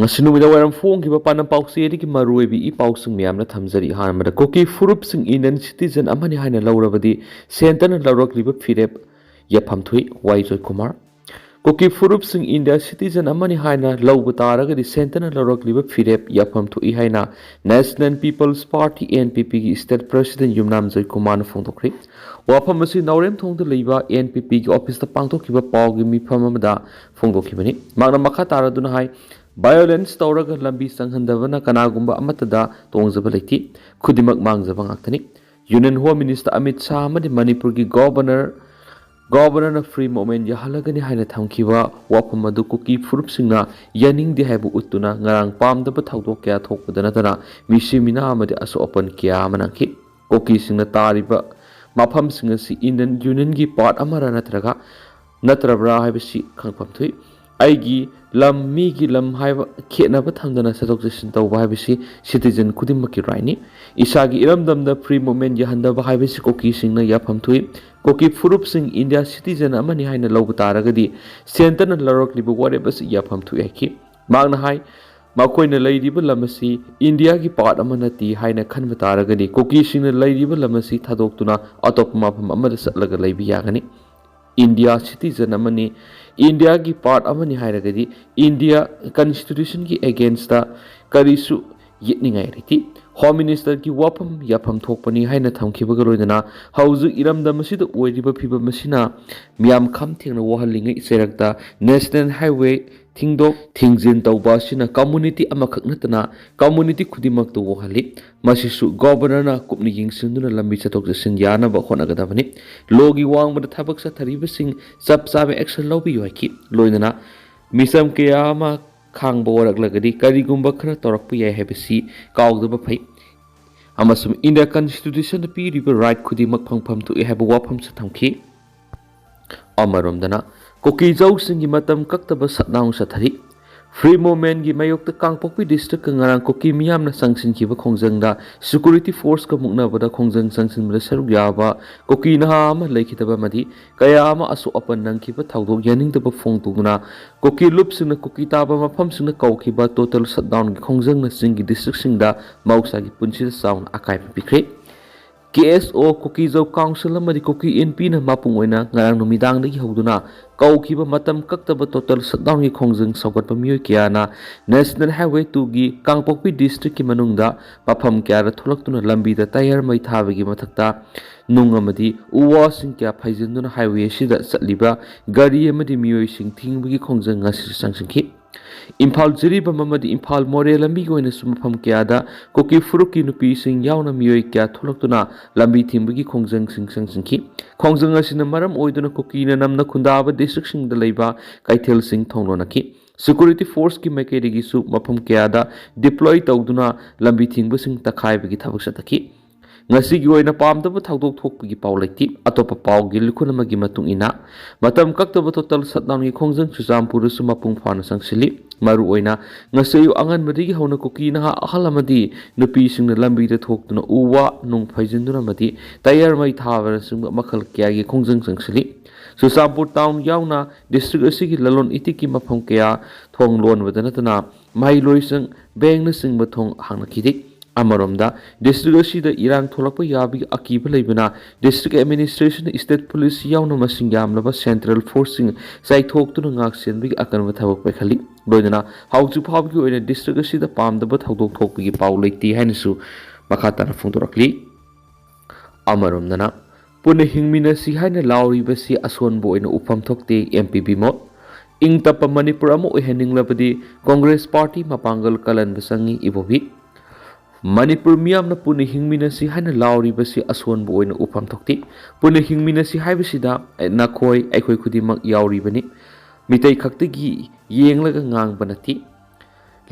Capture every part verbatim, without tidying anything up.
ꯉꯁꯤ ꯅꯨꯃꯤꯗꯥꯡ ꯋꯥꯏꯔꯝ ꯐꯣꯡꯈꯤꯕ ꯄꯥꯟꯗꯝ ꯄꯥꯎꯆꯦꯗꯒꯤ ꯃꯔꯨꯑꯣꯏꯕ ꯏ ꯄꯥꯎꯁꯤꯡ ꯃꯌꯥꯝꯅ ꯊꯝꯖꯔꯤ꯫ ꯑꯍꯥꯟꯕꯗ, ꯀꯨꯀꯤ ꯐꯨꯔꯨꯞꯁꯤꯡ Indian citizen ꯑꯃꯅꯤ ꯍꯥꯏꯅ ꯂꯧꯔꯕꯗꯤ ꯁꯦꯟꯇꯔꯅ ꯂꯧꯔꯛꯂꯤꯕ ꯐꯤꯔꯦꯞ ꯌꯥꯐꯝ ꯊꯣꯛꯏ, ꯋꯥꯏ ꯖꯣꯏꯀꯨꯃꯥꯔ꯫ ꯀꯨꯀꯤ ꯐꯨꯔꯨꯞꯁꯤꯡ India citizen ꯑꯃꯅꯤ ꯍꯥꯏꯅ ꯂꯧꯕ ꯇꯥꯔꯒꯗꯤ ꯁꯦꯟꯇꯔꯅ ꯂꯧꯔꯛꯂꯤꯕ ꯐꯤꯔꯦꯞ ꯌꯥꯐꯝ ꯊꯣꯛꯏ ꯍꯥꯏꯅ National People's Party, N P P ꯒꯤ state president ꯌꯨꯝꯅꯥꯝ ꯖꯣꯏꯀꯨꯃꯥꯔꯅ ꯐꯣꯡꯗꯣꯛꯈ꯭ꯔꯤ꯫ ꯋꯥꯐꯝ ꯑꯁꯤ ꯅꯥꯎꯔꯦꯝꯊꯣꯡꯗ ꯂꯩꯕ N P P ꯒꯤ office ꯇ ꯄꯥꯡꯊꯣꯛꯈꯤꯕ ꯄꯥꯎꯒꯤ ꯃꯤꯐꯝ ꯑꯃꯗ ꯐꯣꯡꯗꯣꯛꯈꯤꯕꯅꯤ꯫ ꯃꯍꯥꯛꯅ ꯃꯈꯥ ꯇꯥꯔꯗꯨꯅ ꯍꯥꯏ, violence ꯇꯧꯔꯒ ꯂꯝꯕꯤ ꯆꯪꯍꯟꯗꯕꯅ ꯀꯅꯥꯒꯨꯝꯕ ꯑꯃꯠꯇꯗ ꯇꯣꯡꯖꯕ ꯂꯩꯇꯦ, ꯈꯨꯗꯤꯡꯃꯛ ꯃꯥꯡꯖꯕ ꯉꯥꯛꯇꯅꯤ꯫ Union Home Minister Amit Shah ꯑꯃꯗꯤ ꯃꯅꯤꯄꯨꯔꯒꯤ Governor, Governorꯅ free movement ꯌꯥꯍꯜꯂꯒꯅꯤ ꯍꯥꯏꯅ ꯊꯝꯈꯤꯕ ꯋꯥꯐꯝ ꯑꯗꯨ ꯀꯨꯀꯤ ꯐꯨꯔꯨꯞꯁꯤꯡꯅ ꯌꯥꯅꯤꯡꯗꯦ ꯍꯥꯏꯕ ꯎꯠꯇꯨꯅ ꯉꯔꯥꯡ ꯄꯥꯝꯗꯕ ꯊꯧꯗꯣꯛ ꯀꯌꯥ ꯊꯣꯛꯄꯗ ꯅꯠꯇꯅ ꯃꯤꯁꯤ ꯃꯤꯅꯥ ꯑꯃꯗꯤ ꯑꯁꯣꯛ ꯑꯄꯟ ꯀꯌꯥ ꯑꯃ ꯅꯪꯈꯤ꯫ ꯀꯨꯀꯤꯁꯤꯡꯅ ꯇꯥꯔꯤꯕ ꯃꯐꯝꯁꯤꯡ ꯑꯁꯤ Indian Unionꯒꯤ part ꯑꯃꯔ ꯅꯠꯇ꯭ꯔꯒ ꯅꯠꯇ꯭ꯔꯕ꯭ꯔꯥ ꯍꯥꯏꯕꯁꯤ ꯈꯪꯐꯝ ꯊꯣꯛꯏ꯫ ꯑꯩꯒꯤ ꯂꯝ, ꯃꯤꯒꯤ ꯂꯝ ꯍꯥꯏꯕ ꯈꯦꯠꯅꯕ ꯊꯝꯗꯅ ꯆꯠꯊꯣꯛ ꯆꯠꯁꯤꯟ ꯇꯧꯕ ꯍꯥꯏꯕꯁꯤ citizen ꯈꯨꯗꯤꯡꯃꯛꯀꯤ right ꯅꯤ꯫ ꯏꯁꯥꯒꯤ ꯏꯔꯝꯗꯝꯗ free movement ꯌꯥꯍꯟꯗꯕ ꯍꯥꯏꯕꯁꯤ ꯀꯨꯀꯤꯁꯤꯡꯅ ꯌꯥꯐꯝ ꯊꯣꯛꯏ꯫ ꯀꯨꯀꯤ ꯐꯨꯔꯨꯞꯁꯤꯡ India citizen ꯑꯃꯅꯤ ꯍꯥꯏꯅ ꯂꯧꯕ ꯇꯥꯔꯒꯗꯤ ꯁꯦꯟꯇꯔꯅ ꯂꯧꯔꯛꯂꯤꯕ ꯋꯥꯔꯦꯞ ꯑꯁꯤ ꯌꯥꯐꯝ ꯊꯣꯛꯏ ꯍꯥꯏꯈꯤ꯫ ꯃꯍꯥꯛꯅ ꯍꯥꯏ, ꯃꯈꯣꯏꯅ ꯂꯩꯔꯤꯕ ꯂꯝ ꯑꯁꯤ Indiaꯒꯤ part ꯑꯃ ꯅꯠꯇꯦ ꯍꯥꯏꯅ ꯈꯟꯕ ꯇꯥꯔꯒꯗꯤ ꯀꯨꯀꯤꯁꯤꯡꯅ ꯂꯩꯔꯤꯕ ꯂꯝ ꯑꯁꯤ ꯊꯥꯗꯣꯛꯇꯨꯅ ꯑꯇꯣꯞꯄ ꯃꯐꯝ ꯑꯃꯗ ꯆꯠꯂꯒ ꯂꯩꯕ ꯌꯥꯒꯅꯤ꯫ India citizen ꯑꯃꯅꯤ, Indiaꯒꯤ part ꯑꯃꯅꯤ ꯍꯥꯏꯔꯒꯗꯤ India Constitutionꯒꯤ againstꯇ ꯀꯔꯤꯁꯨ ꯌꯦꯠꯅꯤꯡꯉꯥꯏ ꯂꯩꯇꯦ꯫ Home Ministerꯒꯤ ꯋꯥꯐꯝ ꯌꯥꯐꯝ ꯊꯣꯛꯄꯅꯤ ꯍꯥꯏꯅ ꯊꯝꯈꯤꯕꯒ ꯂꯣꯏꯅꯅ ꯍꯧꯖꯤꯛ ꯏꯔꯝꯗꯝ ꯑꯁꯤꯗ ꯑꯣꯏꯔꯤꯕ ꯐꯤꯕꯝ ꯑꯁꯤꯅ ꯃꯤꯌꯥꯝ ꯈꯝ ꯊꯦꯡꯅ ꯋꯥꯍꯜꯂꯤꯉꯩ ꯆꯩꯔꯛꯇ National Highway ꯊꯤꯡꯗꯣꯛ ꯊꯤꯡꯖꯤꯟ ꯇꯧꯕ ꯑꯁꯤꯅ community ꯑꯃꯈꯛ ꯅꯠꯇꯅ community ꯈꯨꯗꯤꯡꯃꯛꯇ ꯋꯥꯍꯜꯂꯤ꯫ ꯃꯁꯤꯁꯨ Governorꯅ ꯀꯨꯞꯅ ꯌꯦꯡꯁꯤꯟꯗꯨꯅ ꯂꯝꯕꯤ ꯆꯠꯊꯣꯛ ꯆꯠꯁꯤꯟ ꯌꯥꯅꯕ ꯍꯣꯠꯅꯒꯗꯕꯅꯤ꯫ Lawꯒꯤ ꯋꯥꯡꯃꯗ ꯊꯕꯛ ꯆꯠꯊꯔꯤꯕꯁꯤꯡ ꯆꯞ ꯆꯥꯕ action ꯂꯧꯕꯤꯌꯨ ꯍꯥꯏꯈꯤ꯫ ꯂꯣꯏꯅꯅ ꯃꯤꯆꯝ ꯀꯌꯥ ꯑꯃ ꯈꯥꯡꯕ ꯋꯥꯔꯛꯂꯒꯗꯤ ꯀꯔꯤꯒꯨꯝꯕ ꯈꯔ ꯇꯧꯔꯛꯄ ꯌꯥꯏ ꯍꯥꯏꯕꯁꯤ ꯀꯥꯎꯗꯕ ꯐꯩ꯫ ꯑꯃꯁꯨꯡ India Constitutionꯗ ꯄꯤꯔꯤꯕ right ꯈꯨꯗꯤꯡꯃꯛ ꯐꯪꯐꯝ ꯊꯣꯛꯏ ꯍꯥꯏꯕ ꯋꯥꯐꯝꯁꯨ ꯊꯝꯈꯤ꯫ ꯑꯃꯔꯣꯝꯗꯅ ꯀꯨꯀꯤꯖꯧꯁꯤꯡꯒꯤ ꯃꯇꯝ ꯀꯛꯇꯕ shutdown ꯆꯠꯊꯔꯤ꯫ Free Movementꯀꯤ ꯃꯥꯌꯣꯛꯇ ꯀꯥꯡꯄꯣꯛꯄꯤ ꯗꯤꯁꯇ꯭ꯔꯤꯛꯀ ꯉꯔꯥꯡ ꯀꯨꯀꯤ ꯃꯤꯌꯥꯝꯅ ꯆꯪꯁꯤꯟꯈꯤꯕ ꯈꯣꯡꯖꯪꯗ security forceꯀ ꯃꯨꯛꯅꯕꯗ ꯈꯣꯡꯖꯪ ꯆꯪꯁꯤꯟꯕꯗ ꯁꯔꯨꯛ ꯌꯥꯕ ꯀꯨꯀꯤ ꯅꯍꯥ ꯑꯃ ꯂꯩꯈꯤꯗꯕ ꯑꯃꯗꯤ ꯀꯌꯥ ꯑꯃ ꯑꯁꯣꯛ ꯑꯄꯟ ꯅꯪꯈꯤꯕ ꯊꯧꯗꯣꯛ ꯌꯥꯅꯤꯡꯗꯕ ꯐꯣꯡꯗꯣꯛꯇꯨꯅ ꯀꯨꯀꯤ ꯂꯨꯞꯁꯤꯡꯅ ꯀꯨꯀꯤ ꯇꯥꯕ ꯃꯐꯝꯁꯤꯡꯗ ꯀꯧꯈꯤꯕ total shutdownꯒꯤ ꯈꯣꯡꯖꯪꯅ ꯆꯤꯡꯒꯤ ꯗꯤꯁꯇ꯭ꯔꯤꯛꯁꯤꯡꯗ ꯃꯍꯧꯁꯥꯒꯤ ꯄꯨꯟꯁꯤꯗ ꯆꯥꯎꯅ ꯑꯀꯥꯏꯕ ꯄꯤꯈ꯭ꯔꯦ꯫ ꯀꯦ ꯑꯦꯁ ꯑꯣ, ꯀꯨꯀꯤꯖꯧ ꯀꯥꯎꯟꯁꯤꯜ ꯑꯃꯗꯤ ꯀꯨꯀꯤ ꯏꯟꯄꯤꯅ ꯃꯄꯨꯡ ꯑꯣꯏꯅ ꯉꯔꯥꯡ ꯅꯨꯃꯤꯗꯥꯡꯗꯒꯤ ꯍꯧꯗꯨꯅ ꯀꯧꯈꯤꯕ ꯃꯇꯝ ꯀꯛꯇꯕ total shutdownꯒꯤ ꯈꯣꯡꯖꯪ ꯁꯧꯒꯠꯄ ꯃꯤꯑꯣꯏ ꯀꯌꯥꯅ National Highway twoꯒꯤ ꯀꯥꯡꯄꯣꯛꯄꯤ ꯗꯤꯁꯇ꯭ꯔꯤꯛꯀꯤ ꯃꯅꯨꯡꯗ ꯃꯐꯝ ꯀꯌꯥꯗ ꯊꯣꯛꯂꯛꯇꯨꯅ ꯂꯝꯕꯤꯗ ꯇꯌꯥꯔ ꯃꯩ ꯊꯥꯕꯒꯤ ꯃꯊꯛꯇ ꯅꯨꯡ ꯑꯃꯗꯤ ꯎ ꯋꯥꯁꯤꯡ ꯀꯌꯥ ꯐꯩꯖꯤꯟꯗꯨꯅ highway ꯑꯁꯤꯗ ꯆꯠꯂꯤꯕ ꯒꯥꯔꯤ ꯑꯃꯗꯤ ꯃꯤꯑꯣꯏꯁꯤꯡ ꯊꯤꯡꯕꯒꯤ ꯈꯣꯡꯖꯪ ꯉꯁꯤꯁꯨ ꯆꯪꯁꯤꯟꯈꯤ꯫ ꯏꯝꯐꯥꯜ ꯖꯤꯔꯤꯕꯥꯝ ꯑꯃꯗꯤ ꯏꯝꯐꯥꯜ ꯃꯣꯔꯦ ꯂꯝꯕꯤꯒꯤ ꯑꯣꯏꯅꯁꯨ ꯃꯐꯝ ꯀꯌꯥꯗ ꯀꯨꯀꯤ ꯐꯨꯔꯨꯞꯀꯤ ꯅꯨꯄꯤꯁꯤꯡ ꯌꯥꯎꯅ ꯃꯤꯑꯣꯏ ꯀꯌꯥ ꯊꯣꯛꯂꯛꯇꯨꯅ ꯂꯝꯕꯤ ꯊꯤꯡꯕꯒꯤ ꯈꯣꯡꯖꯪꯁꯤꯡ ꯆꯪꯁꯤꯟꯈꯤ꯫ ꯈꯣꯡꯖꯪ ꯑꯁꯤꯅ ꯃꯔꯝ ꯑꯣꯏꯗꯨꯅ ꯀꯨꯀꯤꯅ ꯅꯝꯅ ꯈꯨꯟꯗꯥꯕ ꯗꯤꯁꯇ꯭ꯔꯤꯛꯁꯤꯡꯗ ꯂꯩꯕ ꯀꯩꯊꯦꯜꯁꯤꯡ ꯊꯣꯡ ꯂꯣꯟꯅꯈꯤ꯫ Security forceꯀꯤ ꯃꯥꯏꯀꯩꯗꯒꯤꯁꯨ ꯃꯐꯝ ꯀꯌꯥꯗ deploy ꯇꯧꯗꯨꯅ ꯂꯝꯕꯤ ꯊꯤꯡꯕꯁꯤꯡ ꯇꯛꯈꯥꯏꯕꯒꯤ ꯊꯕꯛ ꯆꯠꯊꯈꯤ꯫ ꯉꯁꯤꯒꯤ ꯑꯣꯏꯅ ꯄꯥꯝꯗꯕ ꯊꯧꯗꯣꯛ ꯊꯣꯛꯄꯒꯤ ꯄꯥꯎ ꯂꯩꯇꯦ꯫ ꯑꯇꯣꯞꯄ ꯄꯥꯎꯒꯤ ꯂꯨꯈꯨꯟ ꯑꯃꯒꯤ ꯃꯇꯨꯡ ꯏꯟꯅ, ꯃꯇꯝ ꯀꯛꯇꯕ total shutdownꯒꯤ ꯈꯣꯡꯖꯪ ꯆꯨꯔꯆꯥꯟꯄꯨꯔꯗꯁꯨ ꯃꯄꯨꯡ ꯐꯥꯅ ꯆꯪꯁꯤꯜꯂꯤ꯫ ꯃꯔꯨ ꯑꯣꯏꯅ ꯉꯁꯤ ꯑꯌꯨꯛ ꯑꯉꯟꯕꯗꯒꯤ ꯍꯧꯅ ꯀꯨꯀꯤ ꯅꯍꯥ ꯑꯍꯜ ꯑꯃꯗꯤ ꯅꯨꯄꯤꯁꯤꯡꯅ ꯂꯝꯕꯤꯗ ꯊꯣꯛꯇꯨꯅ ꯎ ꯋꯥ ꯅꯨꯡ ꯐꯩꯖꯤꯟꯗꯨꯅ ꯑꯃꯗꯤ ꯇꯌꯥꯔ ꯃꯩ ꯊꯥꯕꯅꯆꯤꯡꯕ ꯃꯈꯜ ꯀꯌꯥꯒꯤ ꯈꯣꯡꯖꯪ ꯆꯪꯁꯤꯜꯂꯤ꯫ ꯆꯨꯔꯆꯥꯟꯄꯨꯔ town ꯌꯥꯎꯅ district ꯑꯁꯤꯒꯤ ꯂꯂꯣꯟ ꯏꯇꯤꯛꯀꯤ ꯃꯐꯝ ꯀꯌꯥ ꯊꯣꯡ ꯂꯣꯟꯕꯗ ꯅꯠꯇꯅ ꯃꯍꯩꯂꯣꯏꯁꯪ, bankꯅꯆꯤꯡꯕ ꯊꯣꯡ ꯍꯥꯡꯅꯈꯤꯗꯦ꯫ ꯑꯃꯔꯣꯝꯗ, district ꯑꯁꯤꯗ ꯏꯔꯥꯡ ꯊꯣꯛꯂꯛꯄ ꯌꯥꯕꯒꯤ ꯑꯀꯤꯕ ꯂꯩꯕꯅ district administration, state police ꯌꯥꯎꯅ ꯃꯁꯤꯡ ꯌꯥꯝꯂꯕ central forceꯁꯤꯡ ꯆꯥꯏꯊꯣꯛꯇꯨꯅ ꯉꯥꯛ ꯁꯦꯟꯕꯒꯤ ꯑꯀꯟꯕ ꯊꯕꯛ ꯄꯥꯏꯈꯠꯂꯤ꯫ ꯂꯣꯏꯅꯅ ꯍꯧꯖꯤꯛ ꯐꯥꯎꯕꯒꯤ ꯑꯣꯏꯅ district ꯑꯁꯤꯗ ꯄꯥꯝꯗꯕ ꯊꯧꯗꯣꯛ ꯊꯣꯛꯄꯒꯤ ꯄꯥꯎ ꯂꯩꯇꯦ ꯍꯥꯏꯅꯁꯨ ꯃꯈꯥ ꯇꯥꯅ ꯐꯣꯡꯗꯣꯔꯛꯂꯤ꯫ ꯑꯃꯔꯣꯝꯗꯅ, ꯄꯨꯟꯅ ꯍꯤꯡꯃꯤꯟꯅꯁꯤ ꯍꯥꯏꯅ ꯂꯥꯎꯔꯤꯕꯁꯤ ꯑꯁꯣꯟꯕ ꯑꯣꯏꯅ ꯎꯐꯝ ꯊꯣꯛꯇꯦ, M P ꯕꯤꯃꯣꯠ꯫ ꯏꯪ ꯇꯞꯄ ꯃꯅꯤꯄꯨꯔ ꯑꯃ ꯑꯣꯏꯍꯟꯅꯤꯡꯂꯕꯗꯤ Congress party ꯃꯄꯥꯡꯒꯜ ꯀꯜꯍꯟꯕ ꯆꯪꯏ, ꯏꯕꯣꯕꯤ꯫ ꯃꯅꯤꯄꯨꯔ ꯃꯤꯌꯥꯝꯅ ꯄꯨꯟꯅ ꯍꯤꯡꯃꯤꯟꯅꯁꯤ ꯍꯥꯏꯅ ꯂꯥꯎꯔꯤꯕꯁꯤ ꯑꯁꯣꯟꯕ ꯑꯣꯏꯅ ꯎꯐꯝ ꯊꯣꯛꯇꯦ꯫ ꯄꯨꯟꯅ ꯍꯤꯡꯃꯤꯟꯅꯁꯤ ꯍꯥꯏꯕꯁꯤꯗ ꯅꯈꯣꯏ, ꯑꯩꯈꯣꯏ ꯈꯨꯗꯤꯡꯃꯛ ꯌꯥꯎꯔꯤꯕꯅꯤ꯫ ꯃꯤꯇꯩ ꯈꯛꯇꯒꯤ ꯌꯦꯡꯂꯒ ꯉꯥꯡꯕ ꯅꯠꯇꯦ꯫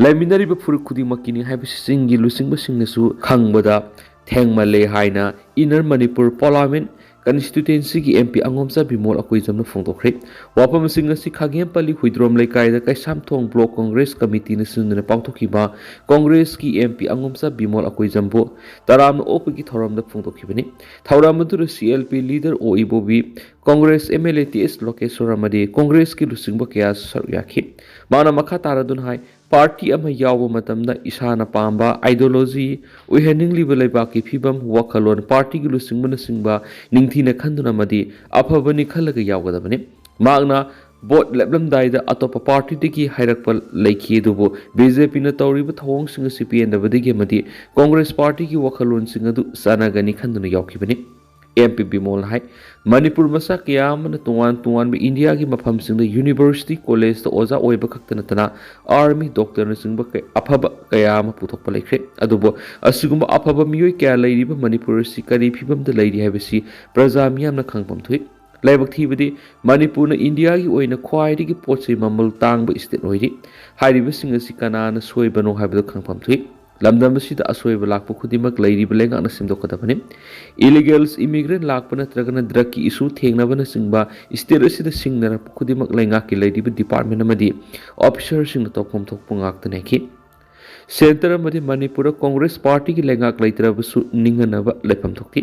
ꯂꯩꯃꯤꯟꯅꯔꯤꯕ ꯐꯨꯔꯨꯞ ꯈꯨꯗꯤꯡꯃꯛꯀꯤꯅꯤ ꯍꯥꯏꯕꯁꯤ ꯆꯤꯡꯒꯤ ꯂꯨꯆꯤꯡꯕꯁꯤꯡꯅꯁꯨ ꯈꯪꯕꯗ ꯊꯦꯡꯃꯜꯂꯦ ꯍꯥꯏꯅ Inner Manipur Parliament ꯀꯟꯁꯇꯤꯇ꯭ꯌꯨꯌꯦꯟꯁꯤꯒꯤ ꯑꯦꯝ ꯄꯤ ꯑꯉꯣꯝꯆꯥ ꯕꯤꯃꯣꯜ ꯑꯀꯣꯏꯖꯝꯅ ꯐꯣꯡꯗꯣꯛꯈ꯭ꯔꯦ꯫ ꯋꯥꯐꯝꯁꯤꯡ ꯑꯁꯤ ꯈꯥꯒꯦꯝꯄꯜꯂꯤ ꯍꯨꯏꯗ꯭ꯔꯣꯝ ꯂꯩꯀꯥꯏꯗ ꯀꯩꯁꯥꯝꯊꯣꯡ ꯕ꯭ꯂꯣꯛ ꯀꯣꯡꯒ꯭ꯔꯦꯁ ꯀꯃꯤꯇꯤꯅ ꯁꯤꯟꯗꯨꯅ ꯄꯥꯡꯊꯣꯛꯈꯤꯕ ꯀꯣꯡꯒ꯭ꯔꯦꯁꯀꯤ ꯑꯦꯝ ꯄꯤ ꯑꯉꯣꯝꯆꯥ ꯕꯤꯃꯣꯜ ꯑꯀꯣꯏꯖꯝꯕꯨ ꯇꯔꯥꯝꯅ ꯑꯣꯛꯄꯒꯤ ꯊꯧꯔꯝꯗ ꯐꯣꯡꯗꯣꯛꯈꯤꯕꯅꯤ꯫ ꯊꯧꯔꯝ ꯑꯗꯨꯗ ꯁꯤ L P leader O Ibobi, Congress M L A T S Lokeshor ꯑꯃꯗꯤ ꯀꯣꯡꯒ꯭ꯔꯦꯁꯀꯤ ꯂꯨꯆꯤꯡꯕ ꯀꯌꯥꯁꯨ ꯁꯔꯨꯛ ꯌꯥꯈꯤ꯫ ꯃꯥꯅ ꯃꯈꯥ ꯇꯥꯔꯗꯨꯅ ꯍꯥꯏ, ꯄꯥꯔꯇꯤ ꯑꯃ ꯌꯥꯎꯕ ꯃꯇꯝꯗ ꯏꯁꯥꯅ ꯄꯥꯝꯕ ideology, ꯑꯣꯏꯍꯟꯅꯤꯡꯂꯤꯕ ꯂꯩꯕꯥꯛꯀꯤ ꯐꯤꯕꯝ, ꯋꯥꯈꯜꯂꯣꯟ, ꯄꯥꯔꯇꯤꯒꯤ ꯂꯨꯆꯤꯡꯕꯅꯆꯤꯡꯕ ꯅꯤꯡꯊꯤꯅ ꯈꯟꯗꯨꯅ ꯑꯃꯗꯤ ꯑꯐꯕꯅꯤ ꯈꯜꯂꯒ ꯌꯥꯎꯒꯗꯕꯅꯤ꯫ ꯃꯍꯥꯛꯅ ꯚꯣꯠ ꯂꯦꯞꯂꯝꯗꯥꯏꯗ ꯑꯇꯣꯞꯄ ꯄꯥꯔꯇꯤꯗꯒꯤ ꯍꯥꯏꯔꯛꯄ ꯂꯩꯈꯤ, ꯑꯗꯨꯕꯨ ꯕꯤ ꯖꯦ ꯄꯤꯅ ꯇꯧꯔꯤꯕ ꯊꯧꯑꯣꯡꯁꯤꯡ ꯑꯁꯤ ꯄꯦꯟꯗꯕꯗꯒꯤ ꯑꯃꯗꯤ ꯀꯣꯡꯒ꯭ꯔꯦꯁ ꯄꯥꯔꯇꯤꯒꯤ ꯋꯥꯈꯜꯂꯣꯟꯁꯤꯡ ꯑꯗꯨ ꯆꯥꯟꯅꯒꯅꯤ ꯈꯟꯗꯨꯅ ꯌꯥꯎꯈꯤꯕꯅꯤ꯫ ꯑꯦꯝ ꯄꯤ ꯕꯤꯃꯣꯜꯅ ꯍꯥꯏ, ꯃꯅꯤꯄꯨꯔ ꯃꯆꯥ ꯀꯌꯥ ꯑꯃꯅ ꯇꯣꯉꯥꯟ ꯇꯣꯉꯥꯟꯕ ꯏꯟꯗꯤꯌꯥꯒꯤ ꯃꯐꯝꯁꯤꯡꯗ ꯌꯨꯅꯤꯚꯔꯁꯤꯇꯤ, ꯀꯣꯂꯦꯖꯇ ꯑꯣꯖꯥ ꯑꯣꯏꯕ ꯈꯛꯇ ꯅꯠꯇꯅ ꯑꯥꯔꯃꯤ, ꯗꯣꯛꯇꯔꯅꯆꯤꯡꯕ ꯀ-, ꯑꯐꯕ ꯀꯌꯥ ꯑꯃ ꯄꯨꯊꯣꯛꯄ ꯂꯩꯈ꯭ꯔꯦ꯫ ꯑꯗꯨꯕꯨ ꯑꯁꯤꯒꯨꯝꯕ ꯑꯐꯕ ꯃꯤꯑꯣꯏ ꯀꯌꯥ ꯂꯩꯔꯤꯕ ꯃꯅꯤꯄꯨꯔ ꯑꯁꯤ ꯀꯔꯤ ꯐꯤꯕꯝꯗ ꯂꯩꯔꯤ ꯍꯥꯏꯕꯁꯤ ꯄ꯭ꯔꯖꯥ ꯃꯤꯌꯥꯝꯅ ꯈꯪꯐꯝ ꯊꯣꯛꯏ꯫ ꯂꯥꯏꯕꯛ ꯊꯤꯕꯗꯤ ꯃꯅꯤꯄꯨꯔꯅ ꯏꯟꯗꯤꯌꯥꯒꯤ ꯑꯣꯏꯅ ꯈ꯭ꯋꯥꯏꯗꯒꯤ ꯄꯣꯠ ꯆꯩ ꯃꯃꯜ ꯇꯥꯡꯕ ꯁ꯭ꯇꯦꯠ ꯑꯣꯏꯔꯤ꯫ ꯍꯥꯏꯔꯤꯕꯁꯤꯡ ꯑꯁꯤ ꯀꯅꯥꯅ ꯁꯣꯏꯕꯅꯣ ꯍꯥꯏꯕꯗꯨ ꯈꯪꯐꯝ ꯊꯣꯛꯏ꯫ ꯂꯝꯗꯝ ꯑꯁꯤꯗ ꯑꯁꯣꯏꯕ ꯂꯥꯛꯄ ꯈꯨꯗꯤꯡꯃꯛ ꯂꯩꯔꯤꯕ ꯂꯩꯉꯥꯛꯅ ꯁꯦꯝꯗꯣꯛꯀꯗꯕꯅꯤ꯫ Illegals immigrant ꯂꯥꯛꯄ ꯅꯠꯇ꯭ꯔꯒꯅ ꯗ꯭ꯔꯒꯀꯤ ꯏꯁꯨ ꯊꯦꯡꯅꯕꯅꯆꯤꯡꯕ ꯁ꯭ꯇꯦꯠ ꯑꯁꯤꯗ ꯁꯤꯡꯅꯔꯛꯄ ꯈꯨꯗꯤꯡꯃꯛ ꯂꯩꯉꯥꯛꯀꯤ ꯂꯩꯔꯤꯕ ꯗꯤꯄꯥꯔꯠꯃꯦꯟ ꯑꯃꯗꯤ ꯑꯣꯐꯤꯁꯔꯁꯤꯡꯅ ꯇꯧꯐꯝ ꯊꯣꯛꯄ ꯉꯥꯛꯇꯅꯤ ꯍꯥꯏꯈꯤ꯫ ꯁꯦꯟꯇꯔ ꯑꯃꯗꯤ ꯃꯅꯤꯄꯨꯔꯗ ꯀꯣꯡꯒ꯭ꯔꯦꯁ ꯄꯥꯔꯇꯤꯒꯤ ꯂꯩꯉꯥꯛ ꯂꯩꯇ꯭ꯔꯕꯁꯨ ꯅꯤꯡꯍꯟꯅꯕ ꯂꯩꯐꯝ ꯊꯣꯛꯇꯦ꯫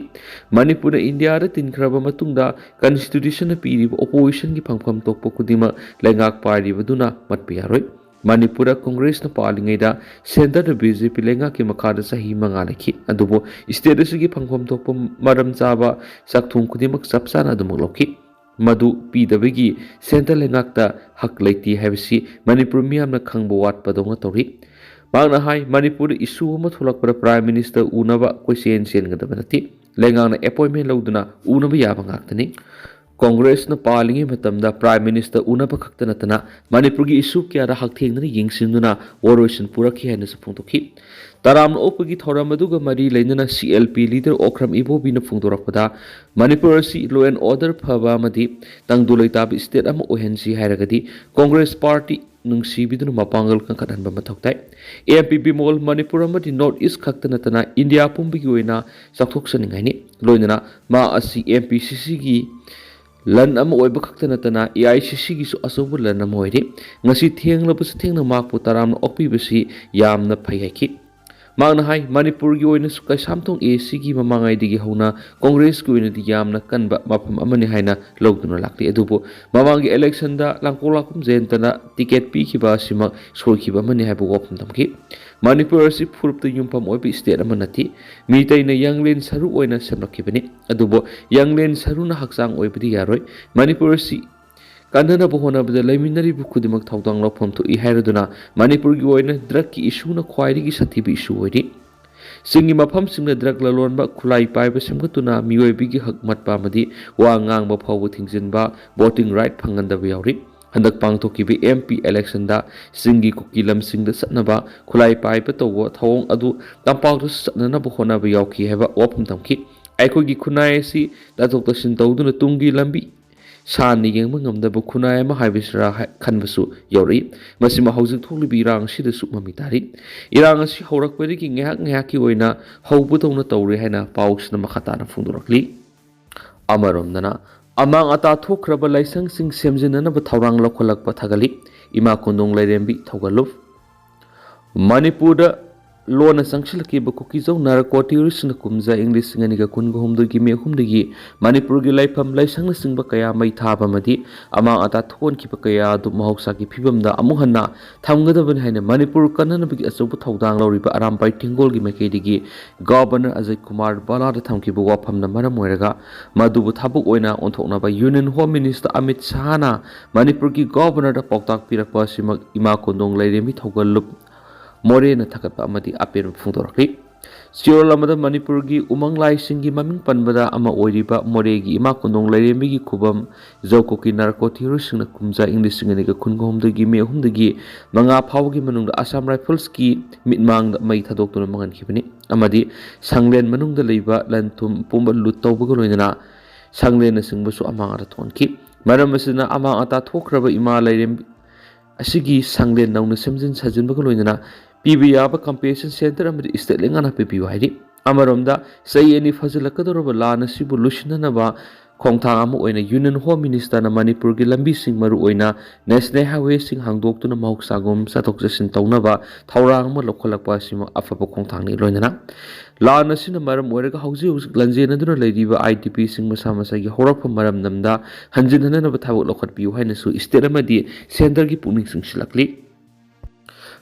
ꯃꯅꯤꯄꯨꯔꯅ ꯏꯟꯗꯤꯌꯥꯗ ꯇꯤꯟꯈ꯭ꯔꯕ ꯃꯇꯨꯡꯗ ꯀꯟꯁꯇꯤꯇ꯭ꯌꯨꯁꯟꯅ ꯄꯤꯔꯤꯕ ꯑꯣꯄꯣꯖꯤꯁꯟꯒꯤ ꯐꯪꯐꯝ ꯊꯣꯛꯄ ꯈꯨꯗꯤꯡꯃꯛ ꯂꯩꯉꯥꯛ ꯄꯥꯏꯔꯤꯕꯗꯨꯅ ꯃꯠꯄ ꯌꯥꯔꯣꯏ꯫ ꯃꯅꯤꯄꯨꯔꯗ ꯀꯣꯡꯒ꯭ꯔꯦꯁꯅ ꯄꯥꯜꯂꯤꯉꯩꯗ ꯁꯦꯟꯇꯔꯗ ꯕꯤ ꯖꯦ ꯄꯤ ꯂꯩꯉꯥꯛꯀꯤ ꯃꯈꯥꯗ ꯆꯍꯤ ꯃꯉꯥ ꯂꯩꯈꯤ꯫ ꯑꯗꯨꯕꯨ ꯁ꯭ꯇꯦꯠ ꯑꯁꯤꯒꯤ ꯐꯪꯐꯝ ꯊꯣꯛꯄ ꯃꯔꯝ ꯆꯥꯕ ꯆꯥꯛꯊꯣꯡ ꯈꯨꯗꯤꯡꯃꯛ ꯆꯞ ꯆꯥꯅ ꯑꯗꯨꯃꯛ ꯂꯧꯈꯤ꯫ ꯃꯗꯨ ꯄꯤꯗꯕꯒꯤ ꯁꯦꯟꯇꯔ ꯂꯩꯉꯥꯛꯇ ꯍꯛ ꯂꯩꯇꯦ ꯍꯥꯏꯕꯁꯤ ꯃꯅꯤꯄꯨꯔ ꯃꯤꯌꯥꯝꯅ ꯈꯪꯕ ꯋꯥꯠꯄꯗꯧꯅ ꯇꯧꯔꯤ꯫ ꯃꯍꯥꯛꯅ ꯍꯥꯏ, ꯃꯅꯤꯄꯨꯔꯗ ꯏꯁꯨ ꯑꯃ ꯊꯣꯛꯂꯛꯄꯗ ꯄ꯭ꯔꯥꯏꯝ ꯃꯤꯅꯤꯁꯇꯔ ꯎꯅꯕ ꯀꯣꯏꯆꯦꯟ ꯆꯦꯟꯒꯗꯕ ꯅꯠꯇꯦ꯫ ꯂꯩꯉꯥꯛꯅ ꯑꯦꯄꯣꯏꯟꯃꯦꯟ ꯂꯧꯗꯨꯅ ꯎꯅꯕ ꯌꯥꯕ ꯉꯥꯛꯇꯅꯤ꯫ ꯀꯣꯡꯒ꯭ꯔꯦꯁꯅ ꯄꯥꯜꯂꯤꯉꯩ ꯃꯇꯝꯗ ꯄ꯭ꯔꯥꯏꯝ ꯃꯤꯅꯤꯁꯇꯔ ꯎꯅꯕ ꯈꯛꯇ ꯅꯠꯇꯅ ꯃꯅꯤꯄꯨꯔꯒꯤ ꯏꯁꯨ ꯀꯌꯥꯗ ꯍꯛꯊꯦꯡꯅꯅ ꯌꯦꯡꯁꯤꯟꯗꯨꯅ ꯋꯥꯔꯣꯏꯁꯤꯟ ꯄꯨꯔꯛꯈꯤ ꯍꯥꯏꯅꯁꯨ ꯐꯣꯡꯗꯣꯛꯈꯤ꯫ ꯇꯔꯥꯝꯅ ꯑꯣꯛꯄꯒꯤ ꯊꯧꯔꯝ ꯑꯗꯨꯒ ꯃꯔꯤ ꯂꯩꯅꯅ C L P leader Okram ꯏꯕꯣꯕꯤꯅ ꯐꯣꯡꯗꯣꯔꯛꯄꯗ, ꯃꯅꯤꯄꯨꯔ ꯑꯁꯤ law and order ꯐꯕ ꯑꯃꯗꯤ ꯇꯪꯗꯨ ꯂꯩꯇꯥꯕ ꯁ꯭ꯇꯦꯠ ꯑꯃ ꯑꯣꯏꯍꯟꯁꯤ ꯍꯥꯏꯔꯒꯗꯤ ꯀꯣꯡꯒ꯭ꯔꯦꯁ ꯄꯥꯔꯇꯤ ꯅꯨꯡꯁꯤꯕꯤꯗꯨꯅ ꯃꯄꯥꯡꯒꯜ ꯀꯟꯈꯠꯍꯟꯕ ꯃꯊꯧ ꯇꯥꯏ꯫ ꯑꯦꯝ ꯄꯤ ꯕꯤꯃꯣꯜ ꯃꯅꯤꯄꯨꯔ ꯑꯃꯗꯤ ꯅꯣꯔꯠ ꯏꯁ ꯈꯛꯇ ꯅꯠꯇꯅ ꯏꯟꯗꯤꯌꯥ ꯄꯨꯝꯕꯒꯤ ꯑꯣꯏꯅ ꯆꯥꯎꯊꯣꯛꯆꯅꯤꯡꯉꯥꯏꯅꯤ꯫ ꯂꯣꯏꯅꯅ ꯃꯥ ꯑꯁꯤ ꯑꯦꯝ ꯄꯤ ꯁꯤ ꯁꯤꯒꯤ ꯂꯟ ꯑꯃ ꯑꯣꯏꯕ ꯈꯛꯇ ꯅꯠꯇꯅ ꯑꯦ ꯑꯥꯏ ꯁꯤ ꯁꯤꯒꯤꯁꯨ ꯑꯆꯧꯕ ꯂꯟ ꯑꯃ ꯑꯣꯏꯔꯤ꯫ ꯉꯁꯤ ꯊꯦꯡꯂꯕꯁꯨ ꯊꯦꯡꯅ ꯃꯍꯥꯛꯄꯨ ꯇꯔꯥꯝꯅ ꯑꯣꯛꯄꯤꯕꯁꯤ ꯌꯥꯝꯅ ꯐꯩ ꯍꯥꯏꯈꯤ꯫ ꯃꯍꯥꯛꯅ ꯍꯥꯏ, ꯃꯅꯤꯄꯨꯔꯒꯤ ꯑꯣꯏꯅꯁꯨ ꯀꯩꯁꯥꯝꯊꯣꯡ ꯑꯦ ꯁꯤꯒꯤ ꯃꯃꯥꯡꯉꯩꯗꯒꯤ ꯍꯧꯅ ꯀꯣꯡꯒ꯭ꯔꯦꯁꯀꯤ ꯑꯣꯏꯅꯗꯤ ꯌꯥꯝꯅ ꯀꯟꯕ ꯃꯐꯝ ꯑꯃꯅꯤ ꯍꯥꯏꯅ ꯂꯧꯗꯨꯅ ꯂꯥꯛꯂꯤ꯫ ꯑꯗꯨꯕꯨ ꯃꯃꯥꯡꯒꯤ ꯏꯂꯦꯛꯁꯟꯗ ꯂꯥꯡꯀꯣꯂꯥꯛꯄꯝ ꯖꯌꯟꯇꯅ ꯇꯤꯀꯦꯠ ꯄꯤꯈꯤꯕ ꯑꯁꯤꯃꯛ ꯁꯣꯏꯈꯤꯕ ꯑꯃꯅꯤ ꯍꯥꯏꯕ ꯋꯥꯐꯝ ꯊꯝꯈꯤ꯫ ꯃꯅꯤꯄꯨꯔ ꯑꯁꯤ ꯐꯨꯔꯨꯞꯇ ꯌꯨꯝꯐꯝ ꯑꯣꯏꯕ ꯁ꯭ꯇꯦꯠ ꯑꯃ ꯅꯠꯇꯦ꯫ ꯃꯤꯇꯩꯅ ꯌꯥꯡꯂꯦꯟ ꯁꯔꯨ ꯑꯣꯏꯅ ꯁꯦꯝꯂꯛꯈꯤꯕꯅꯤ꯫ ꯑꯗꯨꯕꯨ ꯌꯥꯡꯂꯦꯟ ꯁꯔꯨꯅ ꯍꯛꯆꯥꯡ ꯑꯣꯏꯕꯗꯤ ꯌꯥꯔꯣꯏ꯫ ꯃꯅꯤꯄꯨꯔ ꯑꯁꯤ ꯀꯟꯅꯅꯕ ꯍꯣꯠꯅꯕꯗ ꯂꯩꯃꯤꯟꯅꯔꯤꯕ ꯈꯨꯗꯤꯡꯃꯛ ꯊꯧꯗꯥꯡ ꯂꯧꯐꯝ ꯊꯣꯛꯏ ꯍꯥꯏꯔꯗꯨꯅ ꯃꯅꯤꯄꯨꯔꯒꯤ ꯑꯣꯏꯅ ꯗ꯭ꯔꯒꯀꯤ ꯏꯁꯨꯅ ꯈ꯭ꯋꯥꯏꯗꯒꯤ ꯁꯥꯊꯤꯕ ꯏꯁꯨ ꯑꯣꯏꯔꯤ꯫ ꯆꯤꯡꯒꯤ ꯃꯐꯝꯁꯤꯡꯗ ꯗ꯭ꯔꯒ ꯂꯂꯣꯟꯕ, ꯈꯨꯠꯂꯥꯏ ꯄꯥꯏꯕ ꯁꯦꯝꯒꯠꯇꯨꯅ ꯃꯤꯑꯣꯏꯕꯒꯤ ꯍꯛ ꯃꯠꯄ ꯑꯃꯗꯤ ꯋꯥ ꯉꯥꯡꯕ ꯐꯥꯎꯕ ꯊꯤꯡꯖꯤꯟꯕ, ꯚꯣꯇꯤꯡ ꯔꯥꯏꯠ ꯐꯪꯍꯟꯗꯕ ꯌꯥꯎꯔꯤ꯫ ꯍꯟꯗꯛ ꯄꯥꯡꯊꯣꯛꯈꯤꯕ ꯑꯦꯝ ꯄꯤ ꯏꯂꯦꯛꯁꯟꯗ ꯆꯤꯡꯒꯤ ꯀꯨꯀꯤ ꯂꯝꯁꯤꯡꯗ ꯆꯠꯅꯕ ꯈꯨꯠꯂꯥꯏ ꯄꯥꯏꯕ ꯇꯧꯕ ꯊꯧꯑꯣꯡ ꯑꯗꯨ ꯇꯝꯄꯥꯛꯇꯁꯨ ꯆꯠꯅꯅꯕ ꯍꯣꯠꯅꯕ ꯌꯥꯎꯈꯤ ꯍꯥꯏꯕ ꯋꯥꯐꯝ ꯊꯝꯈꯤ꯫ ꯑꯩꯈꯣꯏꯒꯤ ꯈꯨꯟꯅꯥꯏ ꯑꯁꯤ ꯇꯥꯊꯣꯛ ꯇꯥꯁꯤꯟ ꯇꯧꯗꯨꯅ ꯇꯨꯡꯒꯤ ꯂꯝꯕꯤ ꯁꯥꯟꯅ ꯌꯦꯡꯕ ꯉꯝꯗꯕ ꯈꯨꯟꯅꯥꯏ ꯑꯃ ꯍꯥꯏꯕꯁꯤꯔꯥ ꯍꯥꯏ-, ꯈꯟꯕꯁꯨ ꯌꯥꯎꯔꯛꯏ꯫ ꯃꯁꯤꯃ ꯍꯧꯖꯤꯛ ꯊꯣꯛꯂꯤꯕ ꯏꯔꯥꯡ ꯑꯁꯤꯗꯁꯨ ꯃꯃꯤ ꯇꯥꯔꯤ꯫ ꯏꯔꯥꯡ ꯑꯁꯤ ꯍꯧꯔꯛꯄꯗꯒꯤ ꯉꯥꯏꯍꯥꯛ ꯉꯥꯏꯍꯥꯛꯀꯤ ꯑꯣꯏꯅ ꯍꯧꯕꯗꯧꯅ ꯇꯧꯔꯦ ꯍꯥꯏꯅ ꯄꯥꯎꯁꯤꯅ ꯃꯈꯥ ꯇꯥꯅ ꯐꯣꯡꯗꯣꯔꯛꯂꯤ꯫ ꯑꯃꯔꯣꯝꯗꯅ, ꯑꯃꯥꯡ ꯑꯇꯥ ꯊꯣꯛꯈ꯭ꯔꯕ ꯂꯥꯏꯁꯪꯁꯤꯡ ꯁꯦꯝꯖꯤꯟꯅꯅꯕ ꯊꯧꯔꯥꯡ ꯂꯧꯈꯠꯂꯛꯄ ꯊꯥꯒꯠꯂꯤ꯫ ꯏꯃꯥ ꯀꯣꯟꯗꯣꯡ ꯂꯥꯏꯔꯦꯝꯕꯤ ꯊꯧꯒꯜꯂꯨꯞ꯫ ꯃꯅꯤꯄꯨꯔꯗ ꯂꯣꯟꯅ ꯆꯪꯁꯤꯜꯂꯛꯈꯤꯕ ꯀꯨꯀꯤꯖꯧ ꯅꯥꯔꯀꯣ ꯇꯦꯔꯣꯔꯤꯁꯁꯤꯡꯅ ꯀꯨꯝꯖꯥ ꯏꯪ ꯂꯤꯁꯤꯡ ꯑꯅꯤꯒ ꯀꯨꯟꯒ ꯍꯨꯝꯗꯣꯏꯒꯤ ꯃꯦ ꯑꯍꯨꯝꯗꯒꯤ ꯃꯅꯤꯄꯨꯔꯒꯤ ꯂꯥꯏꯐꯝ, ꯂꯥꯏꯁꯪꯅꯆꯤꯡꯕ ꯀꯌꯥ ꯃꯩ ꯊꯥꯕ ꯑꯃꯗꯤ ꯑꯃꯥꯡ ꯑꯇꯥ ꯊꯣꯛꯍꯟꯈꯤꯕ ꯀꯌꯥ ꯑꯗꯨ ꯃꯍꯧꯁꯥꯒꯤ ꯐꯤꯕꯝꯗ ꯑꯃꯨꯛ ꯍꯟꯅ ꯊꯝꯒꯗꯕꯅꯤ ꯍꯥꯏꯅ ꯃꯅꯤꯄꯨꯔ ꯀꯟꯅꯅꯕꯒꯤ ꯑꯆꯧꯕ ꯊꯧꯗꯥꯡ ꯂꯧꯔꯤꯕ ꯑꯔꯥꯝꯕꯥꯏ ꯇꯦꯡꯒꯣꯜꯒꯤ ꯃꯥꯏꯀꯩꯗꯒꯤ ꯒꯕꯔꯅꯔ ꯑꯖꯌ ꯀꯨꯃꯥꯔ ꯚꯜꯂꯥꯗ ꯊꯝꯈꯤꯕ ꯋꯥꯐꯝꯅ ꯃꯔꯝ ꯑꯣꯏꯔꯒ ꯃꯗꯨꯕꯨ ꯊꯕꯛ ꯑꯣꯏꯅ ꯑꯣꯟꯊꯣꯛꯅꯕ ꯌꯨꯅꯤꯌꯟ ꯍꯣꯝ ꯃꯤꯅꯤꯁꯇꯔ ꯑꯃꯤꯠ ꯁꯍꯥꯅ ꯃꯅꯤꯄꯨꯔꯒꯤ ꯒꯕꯔꯅꯔꯗ ꯄꯥꯎꯇꯥꯛ ꯄꯤꯔꯛꯄ ꯑꯁꯤꯃꯛ ꯏꯃꯥ ꯀꯣꯟꯗꯣꯡ ꯂꯥꯏꯔꯦꯝꯕꯤ ꯊꯧꯒꯜꯂꯨꯞ ꯃꯣꯔꯦꯅ ꯊꯥꯒꯠꯄ ꯑꯃꯗꯤ ꯑꯄꯦꯟꯕ ꯐꯣꯡꯗꯣꯔꯛꯂꯤ꯫ ꯆꯌꯣꯜ ꯑꯃꯗ ꯃꯅꯤꯄꯨꯔꯒꯤ ꯎꯃꯪ ꯂꯥꯏꯁꯤꯡꯒꯤ ꯃꯃꯤꯡ ꯄꯟꯕꯗ ꯑꯃ ꯑꯣꯏꯔꯤꯕ ꯃꯣꯔꯦꯒꯤ ꯏꯃꯥ ꯀꯣꯟꯗꯣꯡ ꯂꯥꯏꯔꯦꯝꯕꯤꯒꯤ ꯈꯨꯕꯝ ꯖꯧ ꯀꯨꯀꯤ ꯅꯥꯔꯀꯣ ꯇꯦꯔꯣꯔꯤꯁꯁꯤꯡꯅ ꯀꯨꯝꯖꯥ ꯏꯪ ꯂꯤꯁꯤꯡ ꯑꯅꯤꯒ ꯀꯨꯟꯒ ꯍꯨꯝꯗꯣꯏꯒꯤ ꯃꯦ ꯑꯍꯨꯝꯗꯒꯤ ꯃꯉꯥ ꯐꯥꯎꯕꯒꯤ ꯃꯅꯨꯡꯗ ꯑꯁꯥꯝ ꯔꯥꯏꯐꯜꯁꯀꯤ ꯃꯤꯠꯃꯥꯡꯗ ꯃꯩ ꯊꯥꯗꯣꯛꯇꯨꯅ ꯃꯥꯡꯍꯟꯈꯤꯕꯅꯤ ꯑꯃꯗꯤ ꯁꯪꯂꯦꯟ ꯃꯅꯨꯡꯗ ꯂꯩꯕ ꯂꯟ ꯊꯨꯝ ꯄꯨꯝꯕ ꯂꯨꯠ ꯇꯧꯕꯒ ꯂꯣꯏꯅꯅ ꯁꯪꯂꯦꯟꯅꯆꯤꯡꯕꯁꯨ ꯑꯃꯥꯡ ꯑꯇꯥ ꯊꯣꯛꯍꯟꯈꯤ꯫ ꯃꯔꯝ ꯑꯁꯤꯅ, ꯑꯃꯥꯡ ꯑꯇꯥ ꯊꯣꯛꯈ꯭ꯔꯕ ꯏꯃꯥ ꯂꯥꯏꯔꯦꯝꯕꯤ ꯑꯁꯤꯒꯤ ꯁꯪꯂꯦꯟ ꯅꯧꯅ ꯁꯦꯝꯖꯤꯟ ꯁꯥꯖꯤꯟꯕꯒ ꯂꯣꯏꯅꯅ ꯄꯤꯕ ꯌꯥꯕ compensation center ꯑꯃꯗꯤ state ꯂꯩꯉꯥꯛꯅ ꯄꯤꯕꯤꯌꯨ ꯍꯥꯏꯔꯤ꯫ ꯑꯃꯔꯣꯝꯗ, ꯆꯍꯤ ꯑꯅꯤ ꯐꯥꯖꯤꯜꯂꯛꯀꯗꯧꯔꯕ ꯂꯥꯟ ꯑꯁꯤꯕꯨ ꯂꯣꯏꯁꯤꯟꯅꯅꯕ ꯈꯣꯡꯊꯥꯡ ꯑꯃ ꯑꯣꯏꯅ Union Home Minister ꯅ ꯃꯅꯤꯄꯨꯔꯒꯤ ꯂꯝꯕꯤꯁꯤꯡ, ꯃꯔꯨꯑꯣꯏꯅ national highway ꯁꯤꯡ ꯍꯥꯡꯗꯣꯛꯇꯨꯅ ꯃꯍꯧꯁꯥꯒꯨꯝ ꯆꯠꯊꯣꯛ ꯆꯠꯁꯤꯟ ꯇꯧꯅꯕ ꯊꯧꯔꯥꯡ ꯑꯃ ꯂꯧꯈꯠꯂꯛꯄ ꯑꯁꯤꯃꯛ ꯑꯐꯕ ꯈꯣꯡꯊꯥꯡꯅꯤ꯫ ꯂꯣꯏꯅꯅ ꯂꯥꯟ ꯑꯁꯤꯅ ꯃꯔꯝ ꯑꯣꯏꯔꯒ ꯍꯧꯖꯤꯛ ꯍꯧꯖꯤꯛ ꯂꯥꯟꯖꯦꯟꯅꯗꯨꯅ ꯂꯩꯔꯤꯕ IDP ꯁꯤꯡ ꯃꯁꯥ ꯃꯁꯥꯒꯤ ꯍꯧꯔꯛꯐꯝ ꯃꯔꯝꯗꯝꯗ ꯍꯟꯖꯤꯟꯍꯟꯅꯅꯕ ꯊꯕꯛ ꯂꯧꯈꯠꯄꯤꯌꯨ ꯍꯥꯏꯅꯁꯨ state ꯑꯃꯗꯤ centre ꯒꯤ ꯄꯨꯛꯅꯤꯡ ꯆꯤꯡꯁꯤꯜꯂꯛꯂꯤ꯫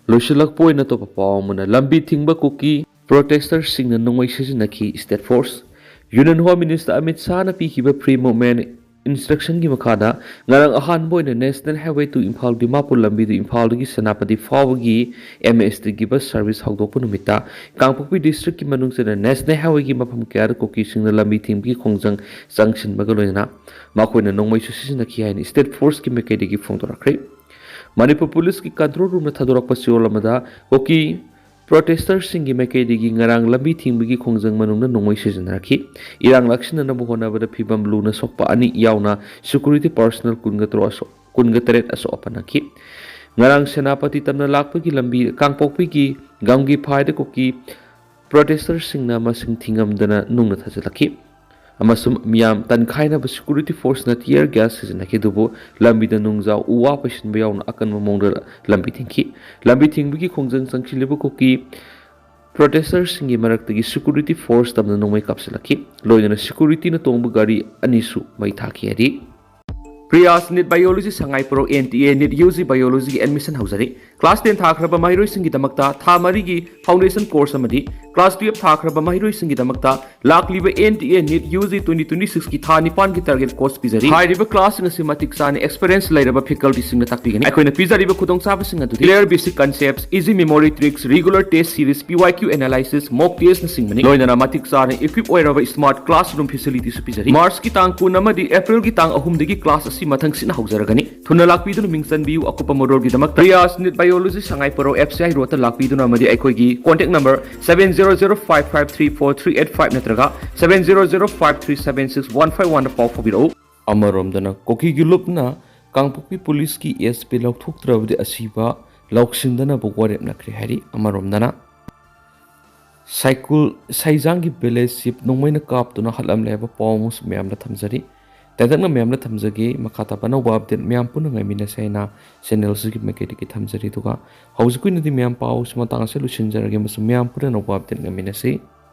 ꯂꯣꯏꯁꯤꯜꯂꯛꯄ ꯑꯣꯏꯅ ꯑꯇꯣꯞꯄ ꯄꯥꯎ ꯑꯃꯅ, ꯂꯝꯕꯤ ꯊꯤꯡꯕ ꯀꯨꯀꯤ protester ꯁꯤꯡꯅ ꯅꯣꯡꯃꯩ ꯁꯤꯖꯤꯟꯅꯈꯤ꯫ State Force꯫ Union Home Minister Amit ꯁꯥꯍꯅ ꯄꯤꯈꯤꯕ Free Movement Instruction ꯒꯤ ꯃꯈꯥꯗ ꯉꯔꯥꯡ ꯑꯍꯥꯟꯕ ꯑꯣꯏꯅ National Highway two Imphal Dimapur ꯂꯝꯕꯤꯗꯨ ꯏꯝꯐꯥꯜꯗꯒꯤ ꯁꯦꯅꯥꯄꯇꯤ ꯐꯥꯎꯕꯒꯤ MST ꯒꯤ bus service ꯍꯧꯗꯣꯛꯄ ꯅꯨꯃꯤꯠꯇ ꯀꯥꯡꯄꯣꯛꯄꯤ district ꯀꯤ ꯃꯅꯨꯡ ꯆꯟꯅ National Highway ꯒꯤ ꯃꯐꯝ ꯀꯌꯥꯗ ꯀꯨꯀꯤꯁꯤꯡꯅ ꯂꯝꯕꯤ ꯊꯤꯡꯕꯒꯤ ꯈꯣꯡꯖꯪ ꯆꯪꯁꯤꯟꯕꯒ ꯂꯣꯏꯅꯅ ꯃꯈꯣꯏꯅ ꯅꯣꯡꯃꯩꯁꯨ ꯁꯤꯖꯤꯟꯅꯈꯤ ꯍꯥꯏꯅ State Force ꯀꯤ ꯃꯥꯏꯀꯩꯗꯒꯤ ꯐꯣꯡꯗꯣꯔꯛꯈ꯭ꯔꯦ꯫ ꯃꯅꯤꯄꯨꯔ ꯄꯨꯂꯤꯁꯀꯤ control room ꯅ ꯊꯥꯗꯣꯔꯛꯄ ꯆꯦꯔꯣꯜ ꯑꯃꯗ ꯀꯨꯀꯤ protester ꯁꯤꯡꯒꯤ ꯃꯥꯏꯀꯩꯗꯒꯤ ꯉꯔꯥꯡ ꯂꯝꯕꯤ ꯊꯤꯡꯕꯒꯤ ꯈꯣꯡꯖꯪ ꯃꯅꯨꯡꯗ ꯅꯣꯡꯃꯩ ꯁꯤꯖꯤꯟꯅꯔꯛꯈꯤ꯫ ꯏꯔꯥꯡ ꯂꯥꯛꯁꯤꯟꯅꯅꯕ ꯍꯣꯠꯅꯕꯗ ꯐꯤꯕꯝ ꯂꯨꯅ ꯁꯣꯛꯄ ꯑꯅꯤ ꯌꯥꯎꯅ security personnel ꯀꯨꯟꯒ ꯇꯔꯨꯛ ꯑꯁꯣ-, ꯀꯨꯟꯒ ꯇꯔꯦꯠ ꯑꯁꯣꯛ ꯑꯄꯟ ꯅꯪꯈꯤ꯫ ꯉꯔꯥꯡ ꯁꯦꯅꯥꯄꯇꯤ ꯇꯝꯅ ꯂꯥꯛꯄꯒꯤ ꯂꯝꯕꯤ ꯀꯥꯡꯄꯣꯛꯄꯤꯒꯤ ꯒꯝꯒꯤ ꯐꯥꯏꯗ ꯀꯨꯀꯤ protester ꯁꯤꯡꯅ ꯃꯁꯤꯡ ꯊꯤꯉꯝꯗꯅ ꯅꯨꯡꯅ ꯊꯥꯖꯤꯜꯂꯛꯈꯤ꯫ ꯑꯃꯁꯨꯡ ꯃꯤꯌꯥꯝ ꯇꯟꯈꯥꯏꯅꯕ security force ꯅ tear gas ꯁꯤꯖꯤꯟꯅꯈꯤ, ꯑꯗꯨꯕꯨ ꯂꯝꯕꯤꯗ ꯅꯨꯡꯖꯥꯎ ꯎ ꯋꯥ ꯄꯩꯁꯤꯟꯕ ꯌꯥꯎꯅ ꯑꯀꯟꯕ ꯃꯑꯣꯡꯗ ꯂꯝꯕꯤ ꯊꯤꯡꯈꯤ꯫ ꯂꯝꯕꯤ ꯊꯤꯡꯕꯒꯤ ꯈꯣꯡꯖꯪ ꯆꯪꯁꯤꯜꯂꯤꯕ ꯀꯨꯀꯤ protester ꯁꯤꯡꯒꯤ ꯃꯔꯛꯇꯒꯤ security force ꯇꯝꯅ ꯅꯣꯡꯃꯩ ꯀꯥꯞꯁꯤꯜꯂꯛꯈꯤ꯫ ꯂꯣꯏꯅꯅ security ꯅ ꯇꯣꯡꯕ ꯒꯥꯔꯤ ꯑꯅꯤꯁꯨ ꯃꯩ ꯊꯥꯈꯤ ꯍꯥꯏꯔꯤ꯫ Priyas NEET Biology Sangai ꯄꯣꯔꯣꯛ N T A NEET U G Biology ꯒꯤ admission ꯍꯧꯖꯔꯤ꯫ Class ten ꯊꯥꯈ꯭ꯔꯕ ꯃꯍꯩꯔꯣꯏꯁꯤꯡꯒꯤꯗꯃꯛꯇ ꯊꯥ ꯃꯔꯤꯒꯤ foundation course ꯑꯃꯗꯤ class twelve ꯊꯥꯈ꯭ꯔꯕ ꯃꯍꯩꯔꯣꯏꯁꯤꯡꯒꯤꯗꯃꯛꯇ ꯂꯥꯛꯂꯤꯕ N T A NEET U G twenty twenty-six ꯀꯤ ꯊꯥ ꯅꯤꯄꯥꯟꯒꯤ target course ꯄꯤꯖꯔꯤ꯫ ꯍꯥꯏꯔꯤꯕ class ꯁꯤꯡ ꯑꯁꯤ ꯃꯇꯤꯛ ꯆꯥꯅ experience ꯂꯩꯔꯕ faculty ꯁꯤꯡꯅ ꯇꯥꯛꯄꯤꯒꯅꯤ꯫ ꯑꯩꯈꯣꯏꯅ ꯄꯤꯖꯔꯤꯕ ꯈꯨꯗꯣꯡꯆꯥꯕꯁꯤꯡ ꯑꯗꯨꯗꯤ clear basic concepts, easy memory tricks, regular test series, P Y Q analysis, mock test ꯅꯆꯤꯡꯕꯅꯤ꯫ ꯂꯣꯏꯅꯅ ꯃꯇꯤꯛ ꯆꯥꯅ equip ꯑꯣꯏꯔꯕ smart classroom facility ꯁꯨ ꯄꯤꯖꯔꯤ꯫ March ꯀꯤ ꯇꯥꯡ ꯀꯨꯟ ꯑꯃꯗꯤ April ꯒꯤ ꯇꯥꯡ ꯑꯍꯨꯝꯗꯒꯤ class ꯑꯁꯤ ꯃꯊꯪ ꯁꯤꯠꯅ ꯍꯧꯖꯔꯒꯅꯤ꯫ ꯊꯨꯅ ꯂꯥꯛꯄꯤꯗꯨꯅ ꯃꯤꯡ ꯆꯟꯕꯤꯌꯨ꯫ ꯑꯀꯨꯞꯄ ꯃꯔꯣꯜꯒꯤꯗꯃꯛꯇ Priyas NEET Biology Sangai ꯄꯣꯔꯣꯛ F C I road ꯇ ꯂꯥꯛꯄꯤꯗꯨꯅ ꯑꯃꯗꯤ ꯑꯩꯈꯣꯏꯒꯤ contact number seven zero zero five five three four three eight five ꯅꯠꯇ꯭ꯔꯒ seven zero zero five three seven six one five one ꯗ ꯄꯥꯎ ꯐꯥꯎꯕꯤꯔꯛꯎ꯫ ꯑꯃꯔꯣꯝꯗꯅ ꯀꯨꯀꯤꯒꯤ ꯂꯨꯞꯅ ꯀꯥꯡꯄꯣꯛꯄꯤ ꯄꯨꯂꯤꯁꯀꯤ ꯑꯦꯁ ꯄꯤ ꯂꯧꯊꯣꯛꯇ꯭ꯔꯕꯗꯤ ꯑꯁꯤꯕ ꯂꯧꯁꯤꯟꯗꯅꯕ ꯋꯥꯔꯦꯞꯅꯈ꯭ꯔꯦ ꯍꯥꯏꯔꯤ꯫ ꯑꯃꯔꯣꯝꯗꯅ ꯁꯥꯏꯀꯨꯜ ꯁꯥꯏꯖꯥꯡꯒꯤ village chief ꯅꯣꯡꯃꯩꯅ ꯀꯥꯞꯇꯨꯅ ꯍꯥꯠꯂꯝꯂꯦ ꯍꯥꯏꯕ ꯄꯥꯎ ꯑꯃꯁꯨ ꯃꯌꯥꯝꯗ ꯊꯝꯖꯔꯤ꯫ ꯇꯦꯟꯇꯛꯅ ꯃꯌꯥꯝꯗ ꯊꯝꯖꯒꯦ꯫ ꯃꯈꯥ ꯇꯥꯕ ꯑꯅꯧꯕ ꯑꯞꯗꯦꯠ ꯃꯌꯥꯝ ꯄꯨꯟꯅ ꯉꯥꯏꯃꯤꯟꯅꯁꯦ ꯍꯥꯏꯅ ꯆꯦꯅꯦꯜꯁꯤꯒꯤ ꯃꯥꯏꯀꯩꯗꯒꯤ ꯊꯝꯖꯔꯤ꯫ ꯑꯗꯨꯒ ꯍꯧꯖꯤꯛꯀꯤ ꯑꯣꯏꯅꯗꯤ ꯃꯌꯥꯝ ꯄꯥꯎꯁꯤ ꯃꯇꯥꯡ ꯑꯁꯤꯗ ꯂꯣꯏꯁꯤꯟꯖꯔꯒꯦ ꯑꯃꯁꯨꯡ ꯃꯌꯥꯝ ꯄꯨꯟꯅ ꯑꯅꯧꯕ ꯑꯞꯗꯦꯠ ꯉꯥꯏꯃꯤꯟꯅꯁꯤ꯫